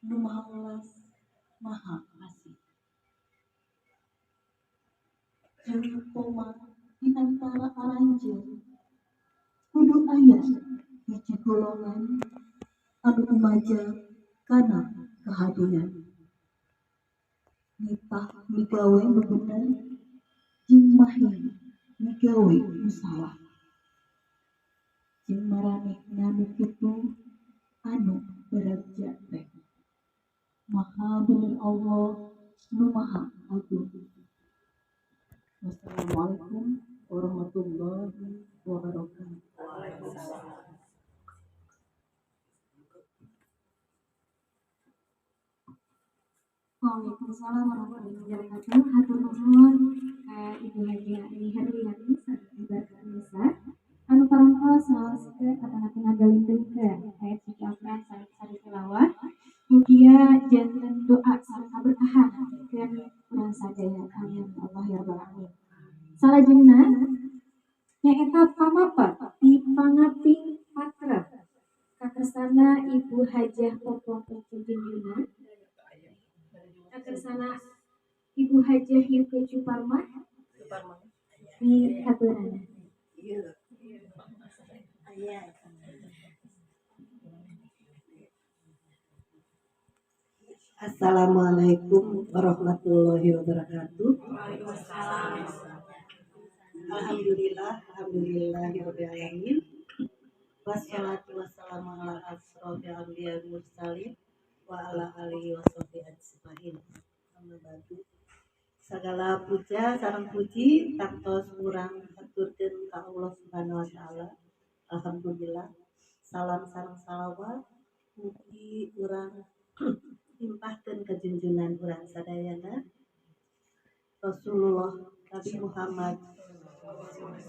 Nu Maha Welas Maha Asih. Jeung koma di antara aranjeun kudu aya hiji golongan anu rumaja kana kahadean, nitah migawe nu bener jeung mahi migawe nu salah. Jeung maranehna nu kitu anu baragja teh. Maha bener Allah nu Maha Agung. Wassalamualaikum warahmatullahi wabarakatuh. Waalaikumsalam warahmatullahi wabarakatuh. Hatur nuhun ka Ibu Haji Ani Herliani sareng Ibu Nisa anu parantos ngaoskeun atanapi ngagalindengkeun ayat suci Al-Qur'an sareng sari tilawah. Mugia janten doa sareng kaberkahan pikeun urang sadaya. Amin ya Allah ya rabbal alamin. Salajengna nyaeta pamapar ti pangaping patra kakersana Ibu Hajah Popong Junjuna, kakersana Ibu Hajah Yuke Cuparmah di haturana. Assalamualaikum warahmatullahi wabarakatuh. Alhamdulillah, alhamdulillahirabbil alamin. Wassalatu wassalamu ala asrofil anbiya'i wal mursalin wa ala alihi washabbihi ajmain. Amma ba'du. Sagala puja sareng puji tangtos urang haturkeun ka Allah Subhanahu wa taala. Alhamdulillah. Salam sareng salawat mugi urang limpahkeun ka junjungan urang sadayana Rasulullah Nabi Muhammad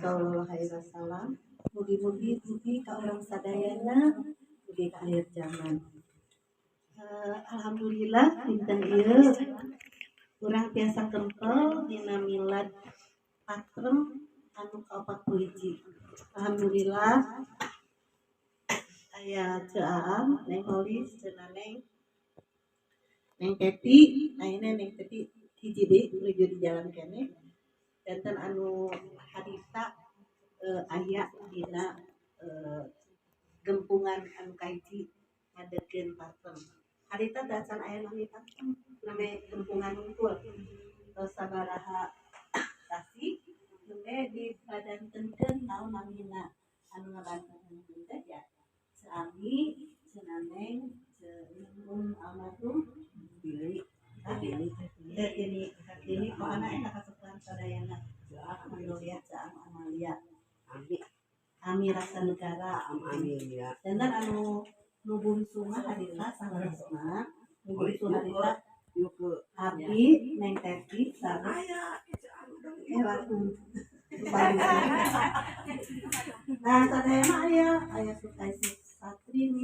sallallahu alaihi wasallam. Mugi-mugi dugi ka urang sadayana dugi ka akhir zaman. Alhamdulillah dinten ieu urang tiasa kempel dina milad patrem anu ka-41. Alhamdulillah aya Ceu Aam, Neng Holis, Ceu Naneng, Neng Teti, ayeuna Neng Teti hiji deui nuju di jalan keneh. Janten anu harita aya dina gempungan anu kahiji ngadekeun patrem. Harita dacan aya nami patrem, nami gempungan unggul. Sabaraha sasi nembe dibadantenkeun naon namina anu ngabantenkeun teh ya Ceu Ami, Ceu Naneng, Ceu Nunung almarhum Billy, Billy. Ini ini kok anaknya kasukan sadayana. Amalia, Ceu Amalia. Ami. Ami Raksa Negara. Ami ya. Dan anu nu bungsu mah harita saleresna, nu bungsu harita Yuke. Abi, Neng Teti, sareng langsung. Nah, sadayana aya aya Sukaisi Satrini,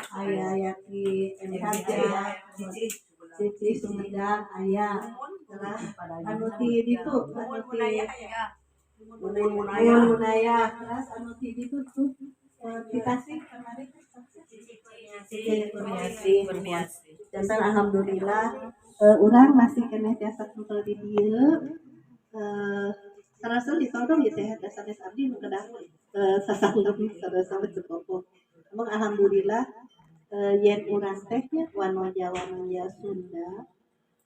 aya Yati MHJ, Cici Sumedang, aya terus anu ti ditu, anu ti Mun Munaya, terus anu ti ditu tuh ti Tasik kamari Cici Kurniasih. Janten alhamdulillah urang masih keneh tiasa kumpul di dieu. Sarasa ditodong ya teh sanes abdi nu kedah sasanggem sarasa cepopo. Emang alhamdulillah yen urang teh nya wanoja wanoja Sunda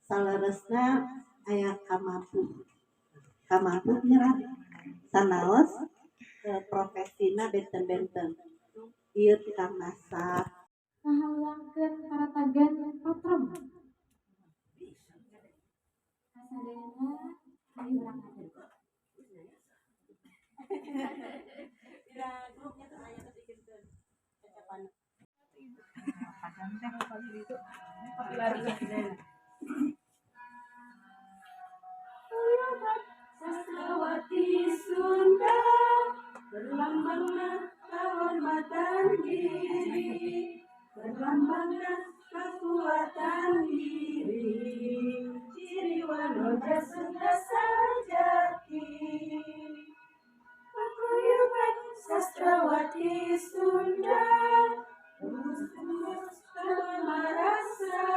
saleresna aya kamampu. Kamampu nyerah sanaos profesina benten-benten. Ieu tukang masak. Ngahalangkeun paratagan patrem. Kasadayana hayu urang ngadeg. Dina grupnya tuh aya ketikkeun kecapan. Sastrawati Sunda berlambangna kehormatan diri, berlambangna kekuatan diri, ciri wanoja Sunda sejati. Paguyuban Sastrawati Sunda, tembus-tembus marasa.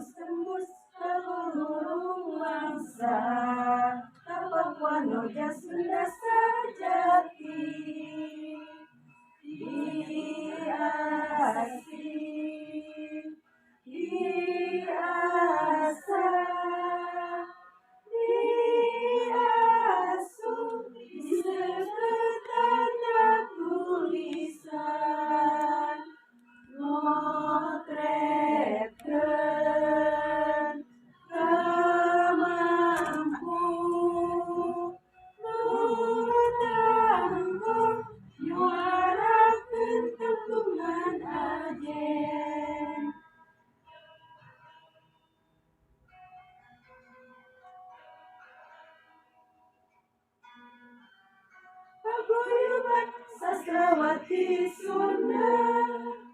Tembus-tembus seluruh mangsa, tapak wanoja Sunda sejati. Diasih, diasah, diasuh, diseketan tulisan. Motretkeun kamampu nu tangguh nyuarakeun tembungan ajen. Paguyuban Sastrawati Sunda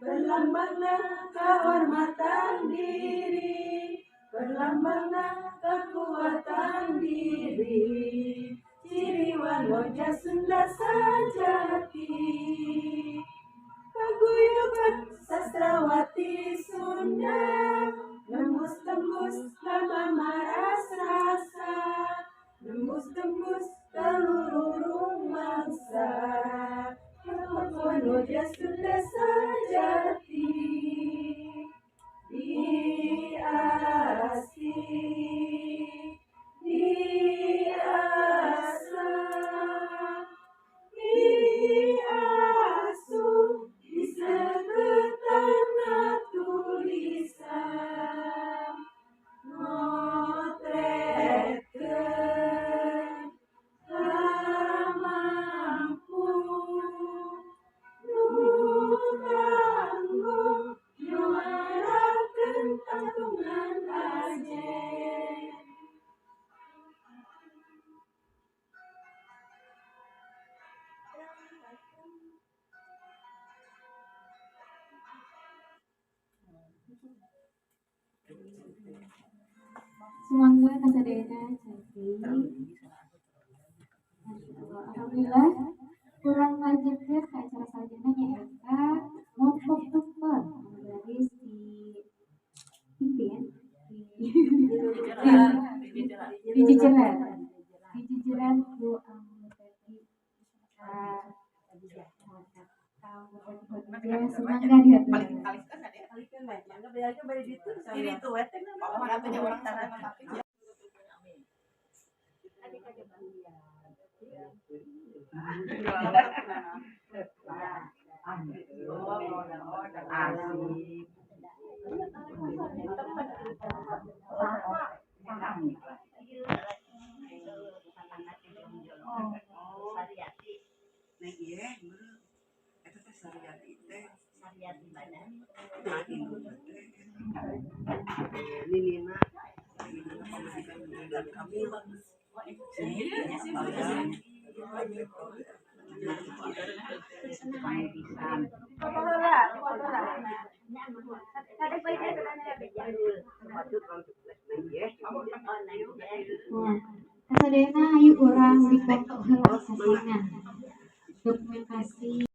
berlambangna kehormatan diri, berlambangna kekuatan diri, ciri wanoja Sunda sejati. Paguyuban Sastrawati Sunda nembus-tembus nama marasrasa, nembus-tembus seluruh mangsa, wanoja Sunda sejati. Diasih, diasah, diasuh, diseketan tulisan. Motretkeun kamampu nu tangguh nyuarakeun tangtungan ajen. Sumangga kasadayana cantik. Alhamdulillah kurang lanjutkeun ka acara salajengna nyaeta ngomong tumpeng anu baris dipimpin di jejeran ku anggota sumangga diatur. Kasadayana ayu urang dipoto heula sasana dokumentasi.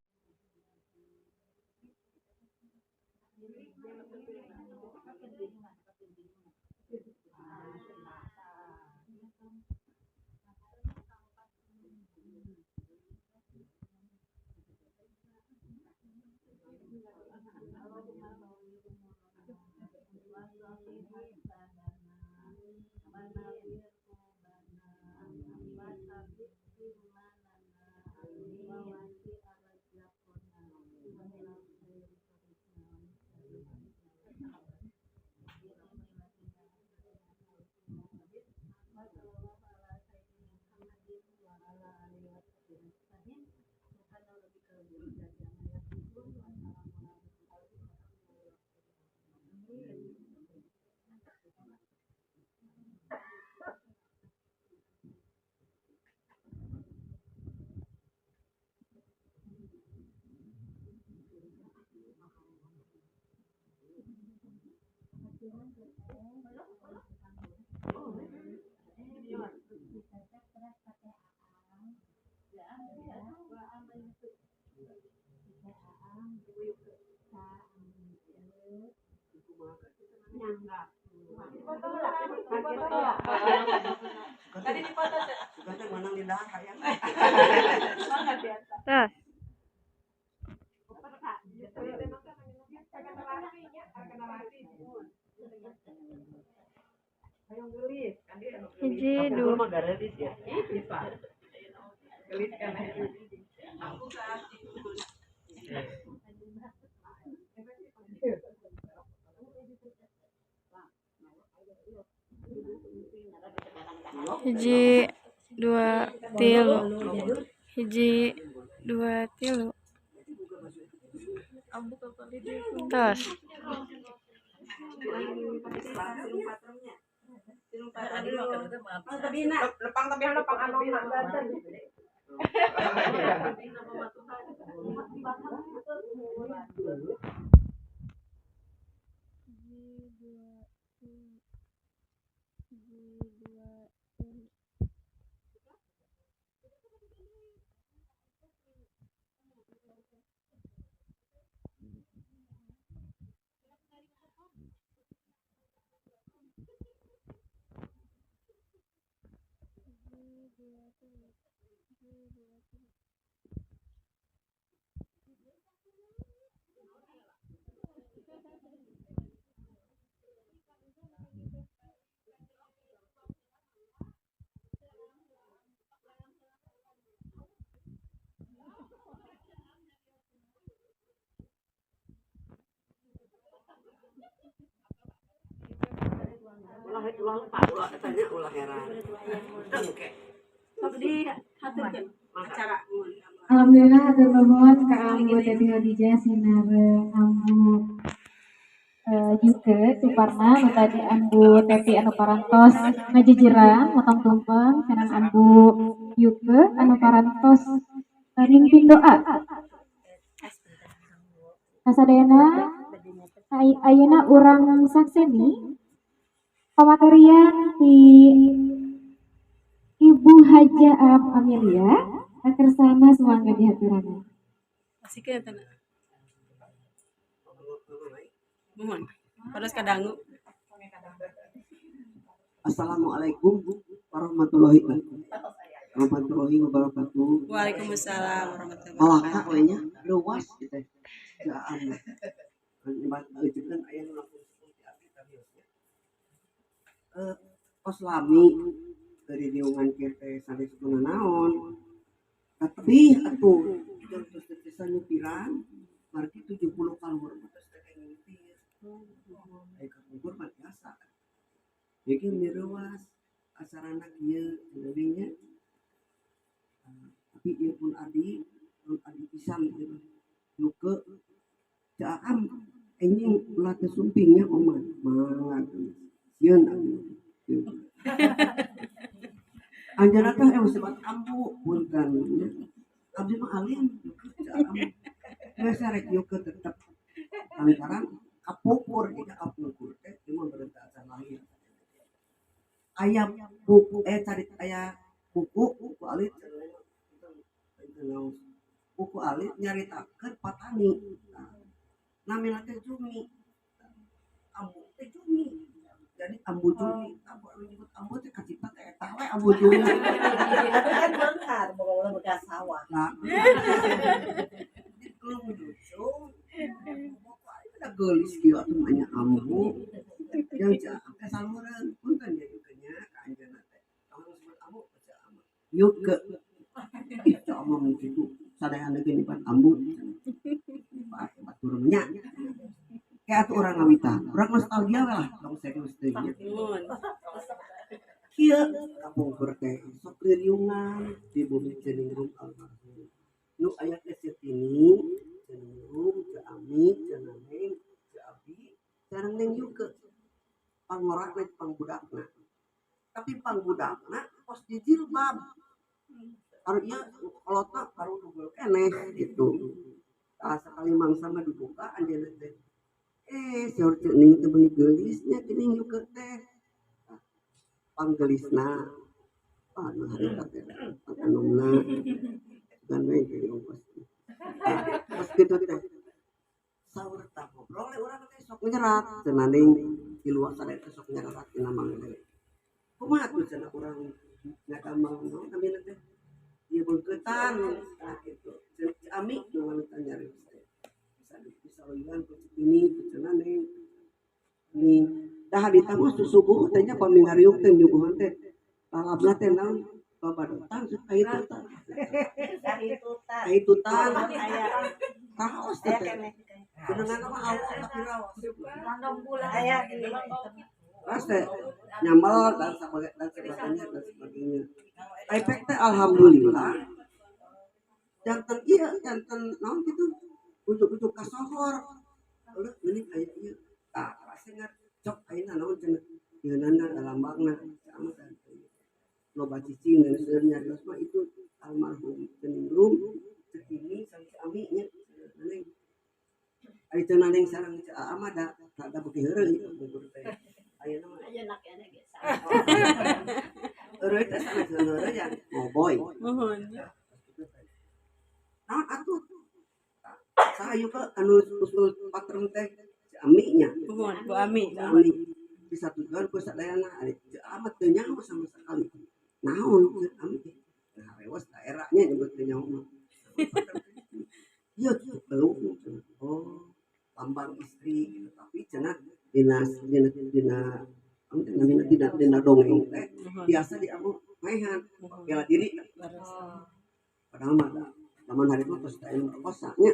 Tadi dipoto teh. Sugan teh menang di dahar hayang. Mangga biasa. Tos. Hiji dua. Mah garelis ya. Hiji dua tilu. Hiji dua tilu. Tos. Lepang tapi lepang anu Hiji dua tilu. Hiji dua tilu. Hiji dua tilu. Hiji dua tilu. Ulah ulah lupa ulah tanya ulah heran. Tengke. Sok dihaturkeun acara. Alhamdulillah hatur nuhun ka Ambu Teti Khadijah sinareng Ambu Yuke Suparna nu tadi Ambu Teti anu parantos ngajejeran motong tumpeng sareng Ambu Yuke anu parantos mimpin doa. Kasadayana ayeuna urang sakseni pamaterian ti Ibu Haja Amelia kersana sumangga dihaturanan. Asikeun teh. Mohon. Terus kadangu. Assalamualaikum warahmatullahi wabarakatuh. Waalaikumsalam warahmatullahi Malaka wabarakatuh. we nya luas gitu. Jaan. Kan aya nu langkung seperti abdi tamiosnya. Kos lami dari riungan kieu teh sanes naon. Tapi atuh jeung terus tetesan nyupiran margi 70 kaluhur mah terus teh nyupir. Aya kapungkur mah biasa. Jadi mireuwas acarana kieu nya. Tapi ieu pun adi pisan ieu mah. Nu ke caam enjing ulah teu sumping nya oman. Mangga sieun abdi. Anjeunna teh sebat ambu punten nya. Abdi mah alim caam. Geus rek yukeun tetep lantaran kapungkur jika kapungkur teh ieu mah berita acan lahir. Aya buku cari aya buku buku alit buku alit nyaritakeun patani. Namina teh Jumi. Ambu teh Jumi. Jadi ambu Jumi, ambu anu nyebut ambu teh kacipta teh eta we ambu Jumi. Kan beunghar boga bekas sawah. Nah. Di kelung ducung. Buku alit da geulis kieu atuh mah nya ambu. Yang cak teh saluran punten ya yukeun nya ka anjeunna teh. Tong sebut ambu cak ambu. Yuke. Ih cak ambu kitu sadayana ge nyebat ambu. Pak batur nya. Kayak atuh urang ngawitan, urang nostalgia we lah, tong serius deui nya. Kieu kapungkur teh sok ririungan di bumi Ceningrum almarhum. Nu aya teh Sirtini, Ceningrum, Ceu Ami, Ceu Naneng, Ceu Abi, sareng Neng Yuke. Pangorakna pangbudakna. Tapi pangbudakna kos di jilbab. Anu ieu kolotna baru dugul keneh gitu. Tah sakali mangsa mah dibuka anjeunna teh. Saur Ceu Ning teh meuni geulis nya geuning Yuke teh. Panggelisna. Anu harita teh panganumna. Dan we jadi ongkos. Terus kitu teh. Saur tah ngobrol we urang teh sok nyerat. Cenah Ning di luar sana teh sok nyerat tina mangga. Kumaha tuh cenah urang ngadamel naon namina teh? Ieu beungkeutan nah kitu. Ceu Ami nu ngawitan nyarios teh. Bisa bisa ku Ceu Tini ku Ceu Naneng. Nih dah harita mah susuguh teh nya pami ngariung teh nyuguhan teh. Lalabna teh naon? Babadotan kahitutan. Kahitutan. Kaos teh. Jenengan mah awak tapi raos. Aya di Terus teh nyambel dan sebagainya dan sebagainya. Efek teh alhamdulillah. Janten ieu janten naon kitu ujuk-ujuk kasohor. Eueuh meuning aya ieu. Tah rasanya cok ayeuna naon cenah ieunana lambangna amat loba cicing dan seueur nyarios mah itu almarhum Ceningrum Ceu Tini sareng Ceu Ami nya Neneng. Ari Ceu Naneng sareng Ceu Aa mah da rada beuki heureuy bubur teh. Ayeuna mah ayeuna keneh ge heureuy teh sanes heureuy ngoboy. Muhun. Naon atuh? Saha ke anu usul patrem teh Ceu Ami nya. Muhun, Bu Ami. Ceu Ami. Bisa tujuan ku sadayana ari Ceu Amat teu nyaho sama sekali. Naon Ceu Ami teh? Nah, rewas daerahnya nyebut teu nyaho mah. Ieu belum. Oh, lambang istri gitu. Tapi cenah dina dina dina dina dina dina dongeng teh biasa diamu maehan bela diri. Padahal mah zaman hari itu terus teh merkosa nya.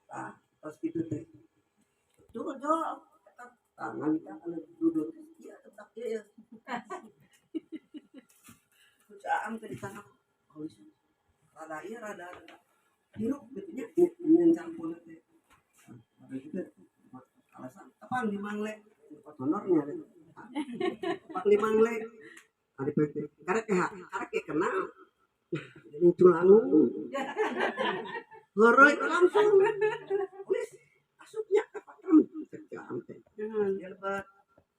Tah, terus kitu teh. Jol jol tah ngalita anu duduk ieu tetap ieu. Ku Aam teh di tanah. Rada ieu rada hirup gitu nya nyen campurna teh. Ada juga alasan tepang di Mangle tempat honornya tepang di Mangle ari PT karek karek kenal jadi culangung heureuy langsung geus asupnya ka patrem cek Aam teh dia lebat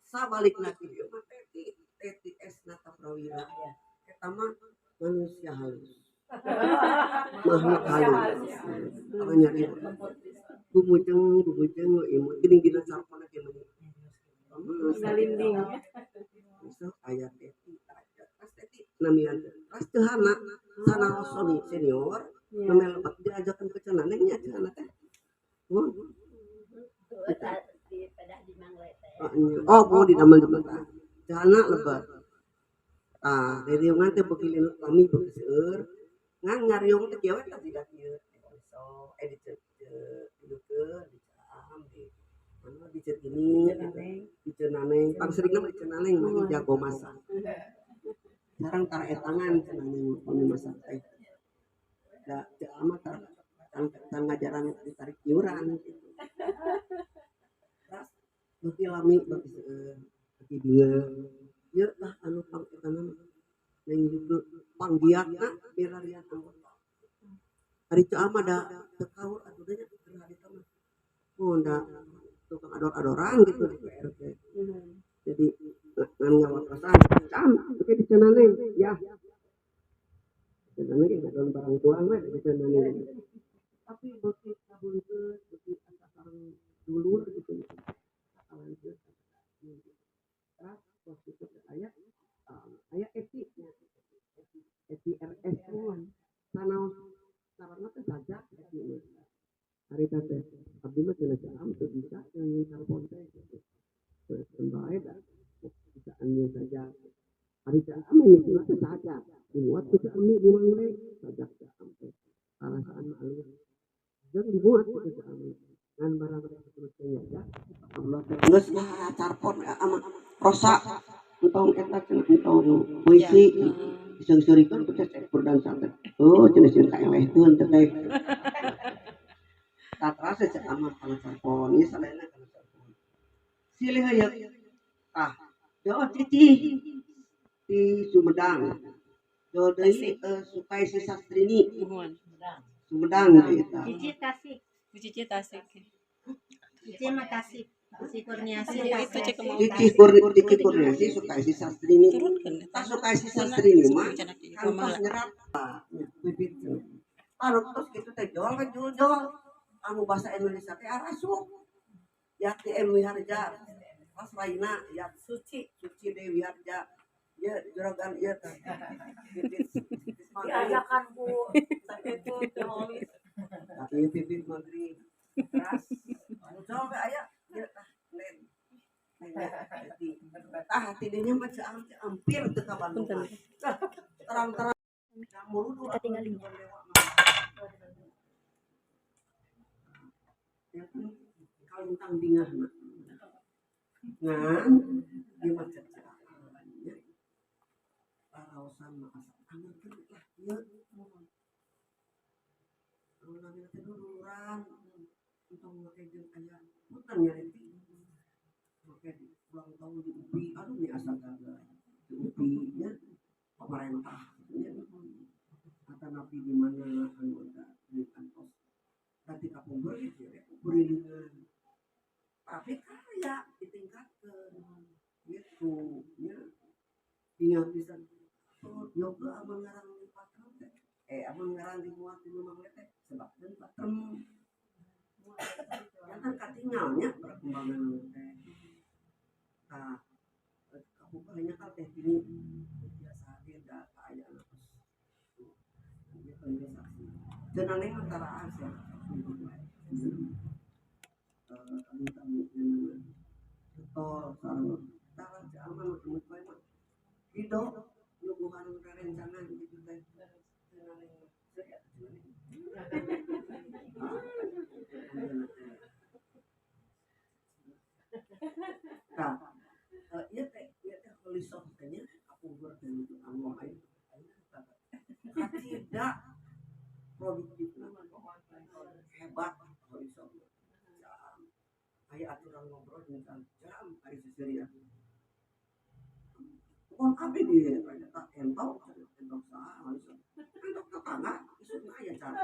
sabalikna ki dieu mah Teti Teti S Nata Prawira eta mah manusia halus makhluk halus kalau nyari gumujeng gumujeng ieu geuning dina carpona ge mah Salinding besok aya Teti ras Teti namian ras teu hana sanaos soni senior namanya lebat diajakan ke Cenaneng nya Cenana teh mun di pedah di Mangle teh. Oh mau di damel lebat Cenana lebat tah ririungan teh beuki linut lami beuki seueur ngan ngariung teh kieu we teh jiga kieu so di Ceu di Caam di mana di Ceu ini di Ceu Naneng pangseringna mah di Ceu Naneng mah jago masak sareng tara etangan Ceu Naneng pami masak teh da Ceu Aam mah tara ngajaran ditarik iuran gitu terus beuki lami beuki seueur beuki dieu ieu tah anu pang eta mah neng juga panggiatna milarian anggota ari Ceu Aam mah da teu kaur atuh nya keur harita mah oh da tukang ador-adoran gitu di PR teh jadi ngan ngawatosan Cam oke di Ceu Naneng ya Ceu Naneng ge ngadon barang tuang we di Ceu Naneng tapi beuki kabulikeun beuki asa sareng dulur gitu lanjut terus waktu itu aya aya Eti nya Eti RS sanaos sarana teh sajak Eti mah harita teh abdi mah cenah Ceu Aam teu bisa nyanyi carpon teh gitu teu bae da bisa anjeun sajak ari Ceu Aam mimitina teh sajak dimuat ku Ceu Ami di Mangle sajak Ceu Aam teh parasaan mah alus jeung dimuat ku Ceu Ami ngan barang terus teh nyajak Allah teh geus lah carpon ama rosa entong eta cenah entong puisi diseung-seurikeun ku cecek berdansa teh oh cenah sieun kaelehkeun teh teh tah terasa Ceu Aam kana carpon ieu sadayana kana carpon silih heuyeuk tah doa cicih di Sumedang doa deui Sukaisi Sastrini Sumedang eta Cici Tasik. Bu Cici Tasik. Cici mah Tasik. Cici Kurniasih Itu cek mau Cici Kurniasih Sukaisi Sastrini turunkeun tah Sukaisi Sastrini mah Kumaha kantos nyerap bibit anu terus kitu teh jol we jol jol anu bahasa Indonesia teh arasuk Yati M Wiharja Pas lainna ya Suci. Suci Dewi Harja. Ya juragan ieu teh. Titis titis maghrib. Diajakan Bu sakitu teu holis. Nah, ieu titis maghrib. Teras muncul we aya ieu tah nen. Neng hati. Tah tidinya mah ceam hampir teu ka Bandung. Punten. Terang-terang murudu Kita tinggalin. Ya kan kalintang bingahna. Ngan ieu mah cek nya. Paraosan mah asa angeurkeun lah ieu. Anu namina teh duluran. Entong make jeung aya punten nya Reti. Make di ulang tahun di UPI, aduh nih asa gagal. Di UPI nya pemerintah nya. Atau napi di mana anu ada di kantos. Nanti kapungkur gitu ya, kurilingan. Tapi kaya ditingkatkeun gitu nya. Ingat pisan. Oh, yoga amun ngarang di patrem teh. Amun ngarang di muat di rumah teh sebabkeun patrem. Yang kan katingalnya perkembangan teh. Tah, kapungkur hanya kan teh ini biasa hadir da kaayaan apes. Ieu kan saksi. Cenah neng mah taraan sia. Tamu-tamu getol sareng tah aman mah bae mah. Hido nyuguhan rerencangan gitu teh. Cenah neng mah. Cenah neng. Tah, ieu teh holisoh teh nya kapungkur teh nuju anu aya kacida produktifna hebat holisoh. Aya aturan ngobrol jeung jam ari seserian. Pokon abdi di eta entok entok saha holisoh. Entok tetangga isukna aya cara.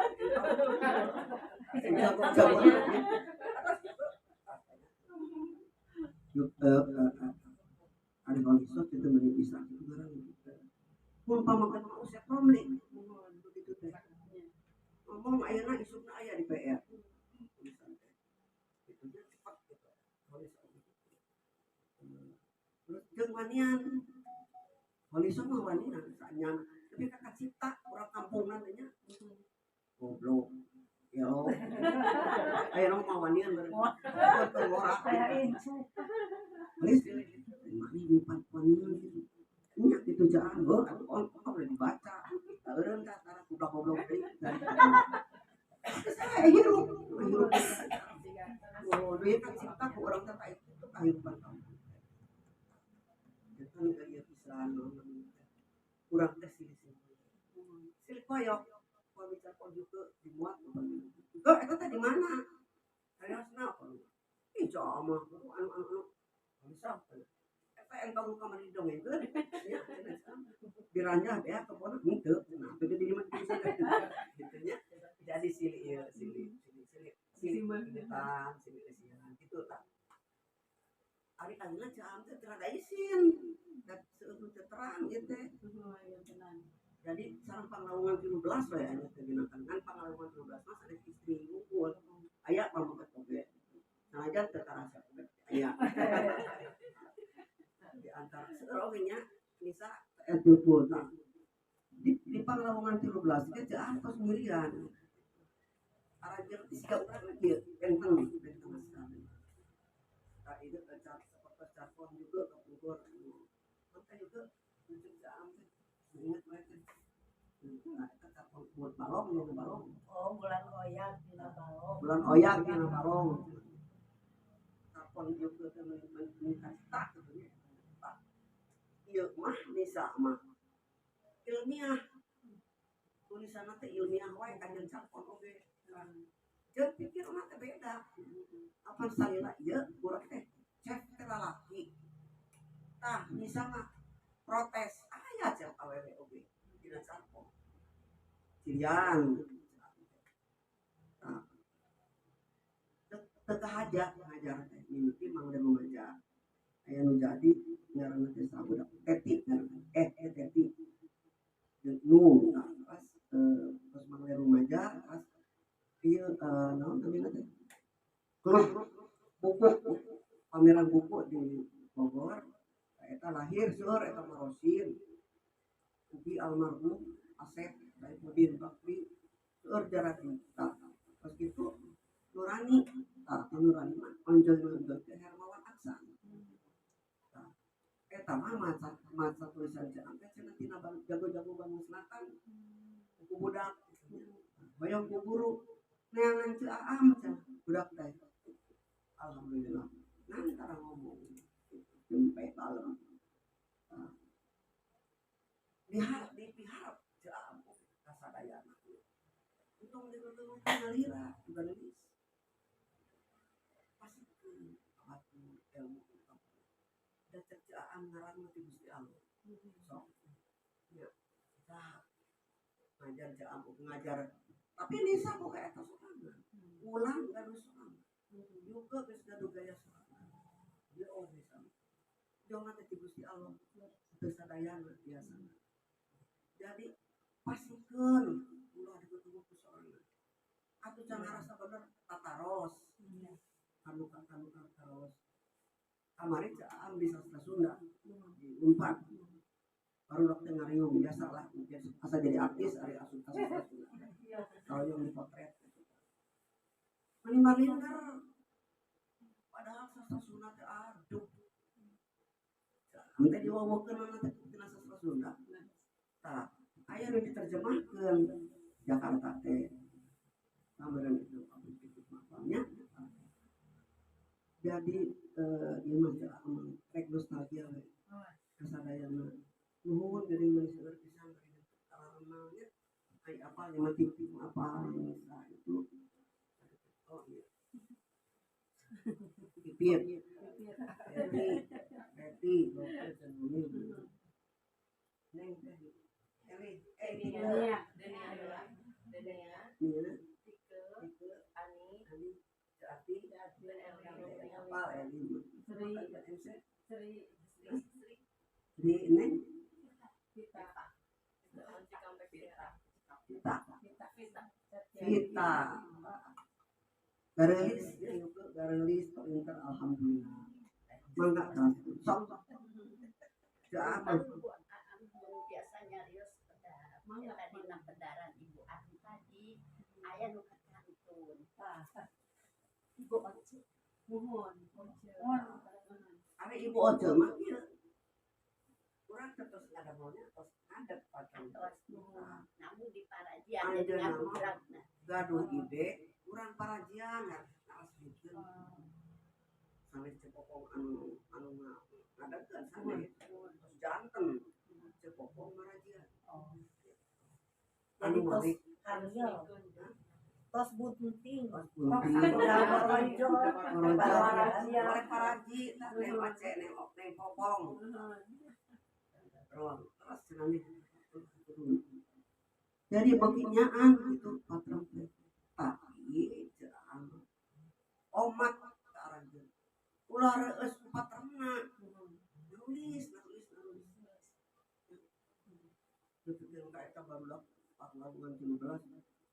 Jago-jago. Ari holisoh kitu meuni bisa kitu barang gitu. Mun pamakan mah Usep Romli begitu teh. Ngomong ayeuna isukna aya di PR. Tulisan teh. Itunya cepat gitu. Holisoh. Terus jeung wanian. Holisoh mah wanian saanyana. Tapi ka kacipta urang kampungna teh nya. Goblok. Ya oh. Ayeuna mah wanian bareng. Ngora. Kayak incu. Geus mani nyimpan wanian gitu. Nya kitu jaan heuh atuh on udah dibaca. Eureun tah tara goblok-goblok deui. Saya hirup, hirup. Oh, duit kan cipta ku urang teh itu kehidupan kampung. Eta nu ieu pisan urang teh silih silih koyok. Kalau bicara juga dimuat Heuh eta teh di mana? Harosna ih jama anu anu anu bisa. Eta entong ka mari dongengkeun nya diranjah ya kebon henteu nah teu di mah gitu nya. Jadi silih ieu silih silih silih silih depan silih lesian kitu tah. Ari ayeuna caam teh teu rada isin da seueur nu teu terang ieu teh. Jadi sareng Panglawungan 13 we aya teh dinakan kan Panglawungan 13 mah sanes istri unggul. Aya pamaket oge. Sanajan teu tarasa oge aya. Di antara seueur oge nya Nisa teu tah. Di Panglawungan 13 ge teu atos ngirian. Arajer teh siga urang kieu benten benten sekali. Tah ieu teh seperti carpon juga kapungkur. Maka juga lucu caam teh. Ingat we teh. Nah, eta carpon buat balong nya balong. Oh, bulan oyak dina balong. Bulan oyak dina balong. Carpon juga teh menikah tak gitu nya. Tah. Ieu mah Nisa mah ilmiah. Tulisanna teh ilmiah wae kanjeun carpon oge. Jeung pikirna teh beda. Apa salila ieu urang teh cek teh lalaki. Tah Nisa mah protes aya cek awewe oge dina carpon. Cirian. Tah. Teu kahaja ngajar teh mimiti mang rumaja. Aya nu jadi ngaranna teh sabudak Teti ngaranna. Teti. Jeung nu tah pas pas mang rumaja pas ieu naon namina teh? Buku pameran buku Bu di Bogor. Eta lahir seueur eta Marosin. Ubi almarhum Asep Saifuddin Bakri seueur jarak kita. Pas gitu Nurani, tah Nurani mah onjoy-onjoy teh Hermawan Aksan. Tah eta mah maca tulisan Ceu Am teh cenah tina jago-jago Bandung Selatan. Ku budak hoyong ku guru neangan Ceu Aam cenah budak teh. Alhamdulillah. Nah, tara ngomong jempe balem. Diharap dipiharap Ceu Aam kasadayana. Untung dengar-dengar ngalira juga nulis. Pasikeun batu ilmu da cek Ceu Aam ngaran mah ti Gusti Allah. Sok. Nya. Tah. Ngajar Ceu Aam ngajar tapi Nisa kok kayak eta sorangan. Ulang gaduh sorangan. Juga geus gaduh gaya sorangan. Dia oh bisa. Jangan teh ti Gusti Allah. Teu sadayana biasa. Jadi pasikeun ulah ditutup ku sorangan. Atuh can ngarasa bener tataros. Kanukan taros. Kamari Ceu Aam di sastra Sunda di Unpad. Baru dokter ngariung biasa lah mungkin asa jadi artis ari asup ka sastra Sunda. Kalau yang dipotret gitu. Mani marlinder padahal sastra Sunda teh aduh. Teh diwawokeun teh tina sastra Sunda. Tah, aya nu diterjemahkeun Jakarta teh. Pameran itu nya. Jadi ieu mah Ceu Aam rek nostalgia we. Kasadayana. Nuhun geuning meuni seueur pisan karena nya. Ai apa lima titik apa Nisa itu. Oh iya. Pipit. Reti, Reti, Bapak Cenuni. Neng teh. Eli, Denia, Denia, Denia, Nia, Tike, Tike, Ani, Ani, Jati, dan Eli. Apa Eli? Sri, MC, Sri, Sri, Sri, Sri Neng, Vita. Cikampek Vita. Vita, Vita, Vita. Vita. Garelis, ya garelis, pinter, alhamdulillah. Mangga kelas itu. Sok. Ceu Aam. Ibu Aam biasa nyarios pedar. Tadi na pedaran Ibu Aam tadi aya nu katantun. Ibu Oce. Muhun, Oce. Ari Ibu Oce mah ieu. Urang teh tos ngadamelnya tos ngadep pacan. Tos Nah, namun di parajian jadi Anjeunna mah ngabubragna. gaduh ide urang parajian ngarasikeun. Sanes Ceu Popong anu anu ngadegkeun sanes. Tos janten Ceu Popong marajian. Anu Jadi tos malik hamil, tos bunting. tos bunting. Maronjol, Maronjol. Parajian. Oleh paraji tah neng Oce neng neng Popong. Terus terus cenah Jadi bekinyaan gitu patrem teh. Tapi Ceu Aam omat ka aranjeun. Ulah reueus patremna. Nulis, nulis, nulis. Nepikeun ka eta barudak pahlawan 13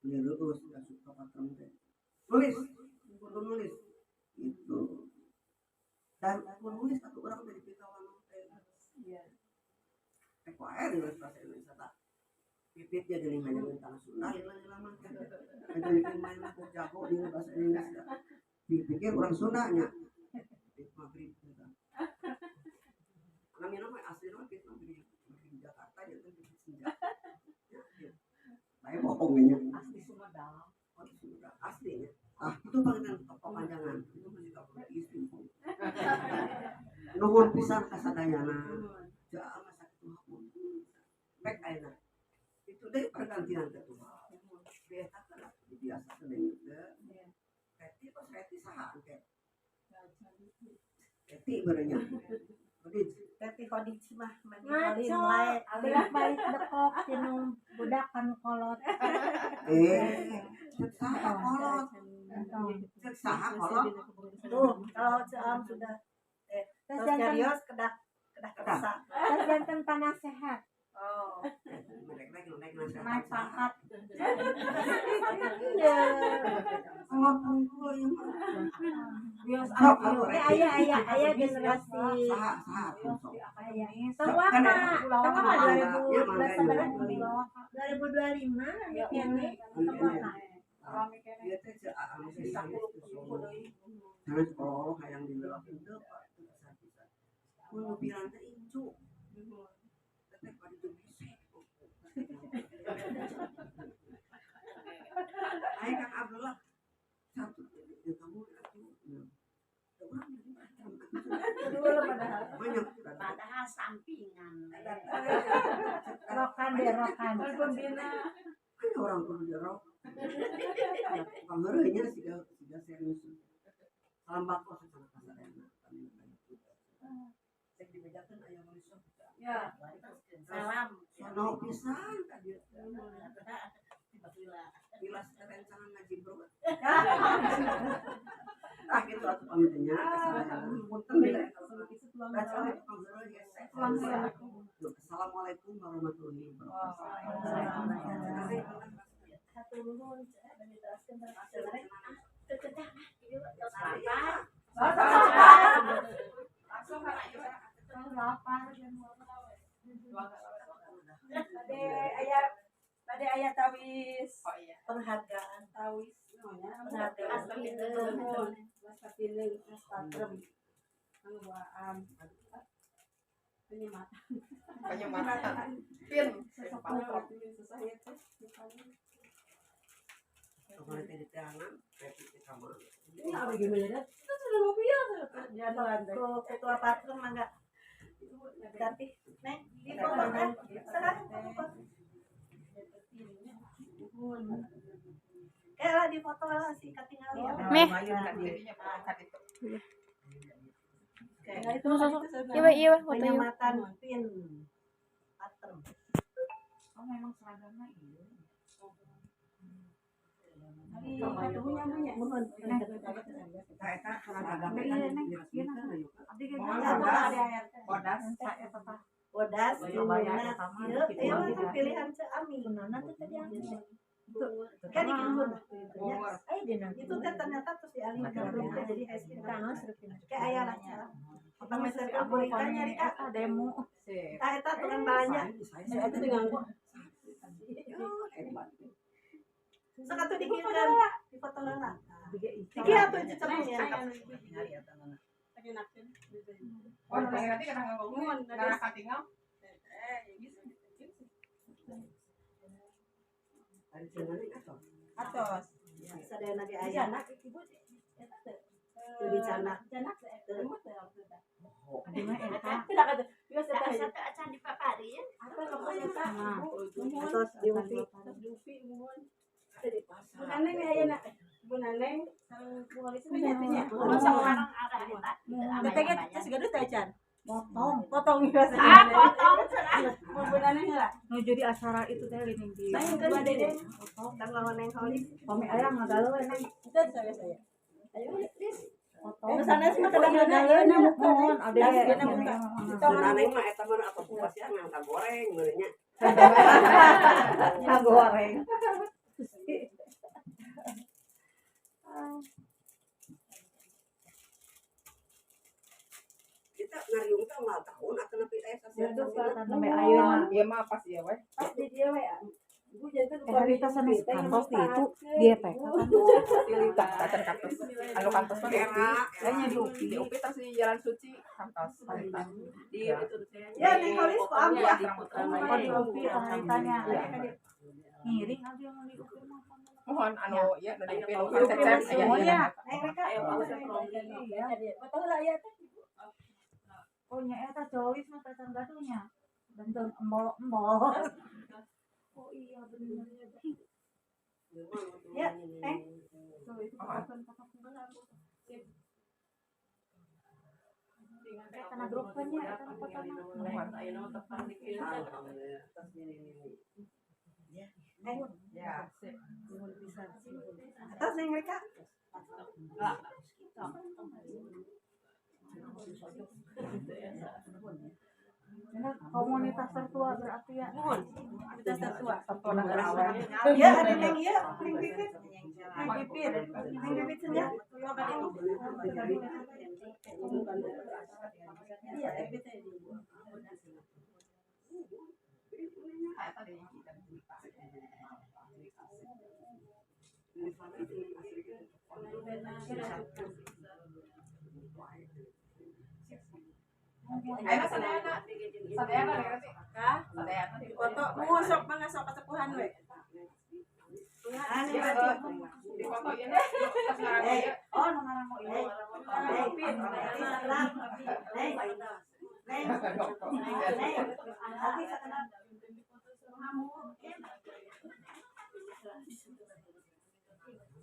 beli reueus asup ka patrem teh. Nulis, kudu nulis. Gitu. Dan aku nulis atuh urang teh dipikawanong teh. Iya. Teh wae nulis bahasa Indonesia tah. Pipit dia geuning hayang tanah Sunda lila-lila mah teh. Eta bikin main mah jago di bahasa Indonesia. Dipikir orang Sunda nya. Pipit maghrib eta. Namina mah asli mah pipit maghrib. Maghrib Jakarta janten pipit senja. Ya, ya. Bae bohong nya. Asli Sumedang. Oh, Sunda aslinya. Ah, itu panggilan kepanjangan. Itu masih tak istri. Nuhun pisan kasadayana. Ceu Aam mah sakitu hapun. Baik ayeuna. Itu deh pergantian teh tuh. Biasa kan biasa deui teh. Reti tos Reti saha engke? Reti barenya. Khadij. Teti Khadij mah mani Ngaco. alim lae. Bolak-balik dekok tinu budak kanu kolot. Cek saha kolot? Cek saha kolot? Tuh, kalau Ceu Aam sudah Terus terus janten nyarios kedah kedah Kedah. kerasa. terus janten panasehat. Oh. Naik pangkat. Iya. Ngomong ieu mah. Bios Aya aya aya generasi. Saha saha sok. Aya. Tong waka. Tong waka 2025 ya kene. Tong waka. Ieu teh ceu anu sanes oh hayang dibelok henteu Pak teu pisan-pisan. Mun nyupiran teh incu. Teteh bari teu bisa. Ayo Kang Abdullah satu ya kamu atuh. Urang di macam banyak Padahal sampingan. Rokan deh rokan. Pembina. Kan orang kudu dirok. Pangeureuhnya siga siga serius. Salam bakso secara kasarna. Cek dibejakeun aya manusia. Ya. Salam. Sono pisan ka dieu. Tilas rencana ngaji bro. Ah gitu atuh pamitnya kasadayana. Punten bila Assalamualaikum warahmatullahi wabarakatuh. Langsung karena Tadi ayah tawis. Oh iya. Penghargaan tawis. Penghargaan Mas piling, mas patrem. Pangbuaan. Penyematan. Penyematan. Pin. Kemarin tadi tangan, repit kamar. Ini apa gimana? Itu sudah mau biar. Jalan ke ketua patrem mangga. Ganti. Neng, di foto kan? Sekarang foto. Eh lah di foto lah si katingali. Meh. Iya, iya, foto yuk. Penyematan pin patrem. Oh memang seragamnya iya. Bodas. Bodas, pilihan Ami. Kan itu teh ternyata terus dialihkan jadi kayak ayah lah. Abang meser berikan nyari kak demo. Tah eta tukang balanja. Itu dengan Sok atuh dikirkan di foto lah. Dikir atuh ceceknya. Oh, nanti kadang ngomong, kadang katinggal. Atos. Sadayana ge aya. Ibu eta teh. Lebih canak. Canak teh. Adi mah eta. Tidak ada. Biasa teh. Satu acan di paparin. Apa eta? Atos di UPI. Atos di UPI muhun. Bu Naneng ayeuna. Bu Naneng sareng Bu Holis nya teh nya. Orang arah eta. Teteh ge geus gaduh teh acan. Potong. Potong biasa. Ah, potong cenah. Bu Naneng heula. Nu jadi acara itu teh geuning di. Neng kan Dede. Potong. Tang lawan Neng Holis. Pami aya ngagaluh we Neng. Itu saya saya. Ayo, Lis. Potong. Nu sanes mah kadang ngagaluh. Mohon ade. Naneng mah eta mah apa pasian nangka goreng meureunnya. Nangka goreng. Kita ngariung teh unggal tahun atau nepi aya sasian. Sampai ayeuna. Ieu mah pas ieu we. Pas di dieu we. Ibu janten Harita sanes kantos di itu di EPK kan. Tah acan kantos. Anu kantos mah di UPI. Kayaknya di UPI. Di UPI terus di Jalan Suci kantos. Di Ya Neng Holis ku ambu ah. Oh di UPI Haritanya. Ngiring abdi yang di UPI mah. Mohon anu ieu nu di UPI nu kan cecep aya ieu. Neng Reka. Ayo Pak Usep Ronggi. Foto heula ya teh. Oh nya eta colis mah tacan gaduhnya. Benteng embol-embol. Oh iya bener. Ya, Neng. Karena grupnya eta fotona. Neng. Ya, sip. Atos Neng Reka. Komunitas tertua berarti ya. Mohon. Komunitas tertua. Ya, ada yang iya, Neng Pipit. Neng Pipit. Neng Pipit senja. Iya, Pipit. Ayo sadayana. Sadayana berarti. Kah? Sadayana Dipoto mun sok mangga sok kasepuhan we. Anu berarti. Dipoto ieu tos ngarango ieu. Oh, nu ngarango ieu. Neng, Neng, Neng, Neng, nanti sakenap.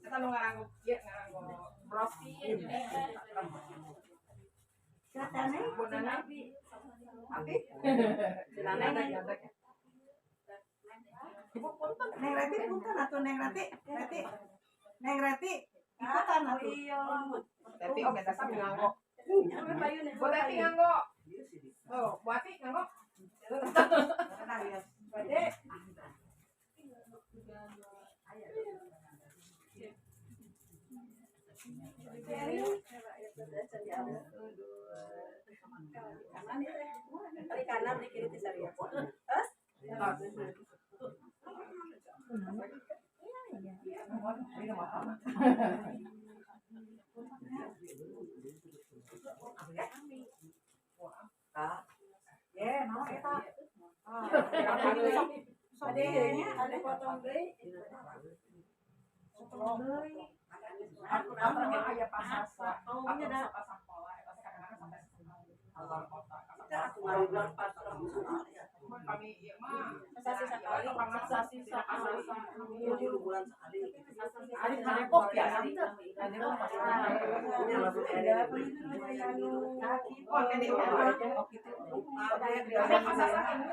Eta nu ngarango ieu ngarango brosi. Silakan, Bu Nana. Abi. Neng. Ibu punten. Neng Rati punten atuh Neng Rati. Rati. Neng Rati ikutan atuh. Iya. Teti oge teh sami nganggo. Bu Teti nganggo. Oh, Bu Ati nganggo. Bade. Kali kanan di kiri teh saria. Terus? Ye, naon eta? Sok deui nya ada potong deui. Aku mah aya pasasa. Atau sakola eta kadang-kadang sampai keluar kota. Kami ieu mah Sasih sakali, sasih sakali. 3 bulan sekali. Ari ka Depok ya, teu. Ka Depok pasti. Oh, tadi oh gitu. Ada pasasa ini.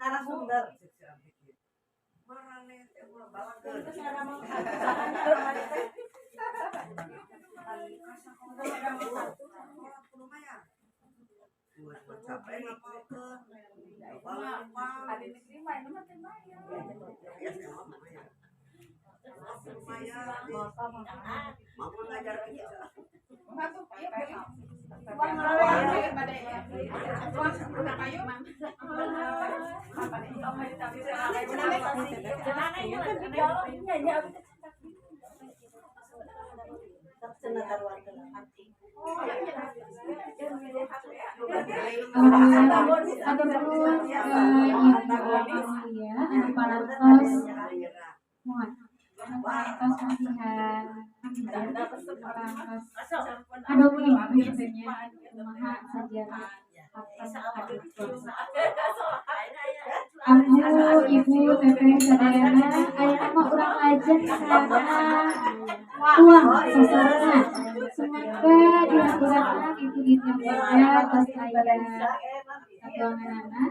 Narasumber. Atur nuhun ka Ibu Amalia anu parantos muat anu parantos masihan parantos adongeng kitu nya kumaha sajarah Ambu Ibu Teteh sadayana ayeuna mah urang lajeng kana tuang sasarana semoga dihaturana kitu dina tos aya katuanganana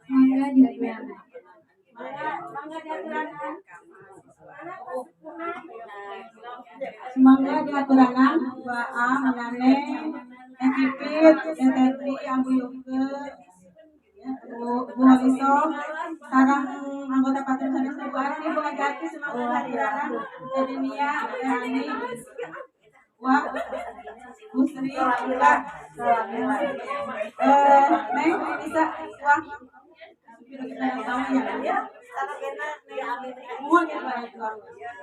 mangga dihaturana. Mangga dihaturana. Semoga dihaturanan Wa A Mananeng Teh Pipit, Teh Tetri, Ambu Yuke, Bu Holiso, sareng anggota Patron sanes Bu Arsi, Bu Hajati, semoga dihaturanan Teh Dinia, Teh Ani, Wa Bu Sri, Wa Neng bisa Wah ya.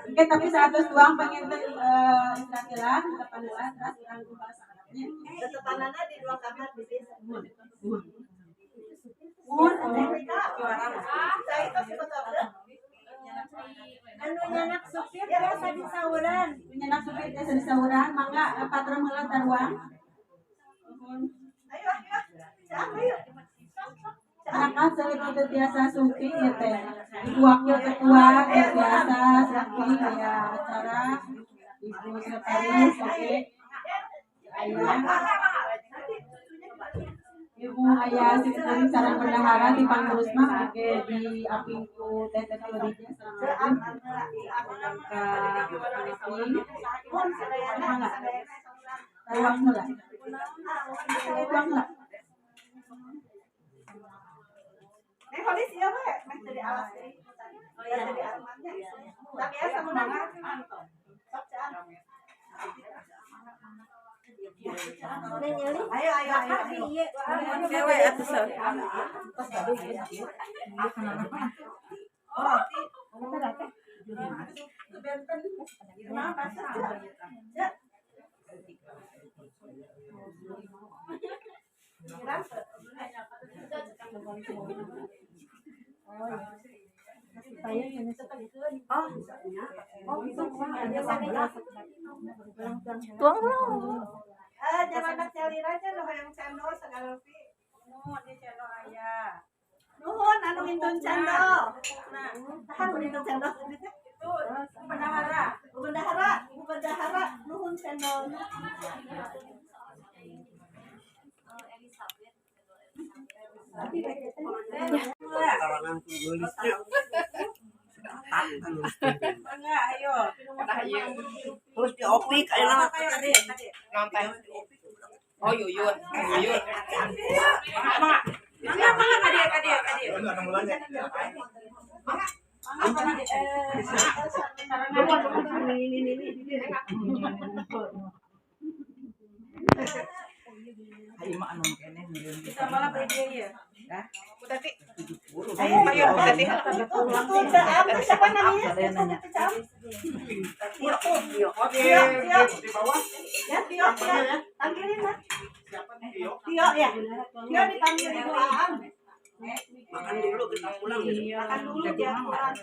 Oke, tapi 100 tuang pengen istirahat depan dua, terus urang kumpul sakanapnya. Tetepanana di dua kamar di desa. Mun, Anu nyanak supir biasa disauran. Nyanak supir biasa disauran, mangga patron heula taruang. Ayo, ayo. Ayo. Anak seueur nu teu tiasa sumping ieu teh. Ibu wakil ketua teu tiasa Abi aya acara Ibu Sekretaris oke. Aya Ibu aya Sekretaris sareng bendahara di pangurus mah oke di aping ku Teh Teh Khadijah sareng Abi. Ka Abi. Mangga. Tuang heula. Tuang heula. Neng Holis ieu we, meh teu dialas deui. Oh iya, teu dialasnya. Tapi asa menang. Sok cean. Ayo ayo ayo. Dewe atuh so. Tuang lah. Jangan anak calira aja nu hoyong cendol segala rupi. Nuhun di cendol aya. Nuhun anu ngintun cendol. Nah, tahan ngintun cendol. Itu bendahara. Bu bendahara, Bu bendahara nuhun cendol. Kalangan nulisnya. Enggak, ayo. Terus diopik ayeuna mah Ayo, adek. Nonton. Oh, Yuyun. Yuyun. Mangga, Mangga, mangga, adek, adek, adek. Mangga. Mangga, adek. Ayo mah anu keneh Kita malah beri ya. Bu Tati. Ayo, Ayo, Bu Tati. Itu Caam, siapa namanya? Itu Caam. Tio, Tio, Tio, Di bawah. ya Tio, Tio, panggilin lah. Tio ya, Tio dipanggil Ibu Aam. Makan dulu kita pulang gitu. Makan dulu dia pulang.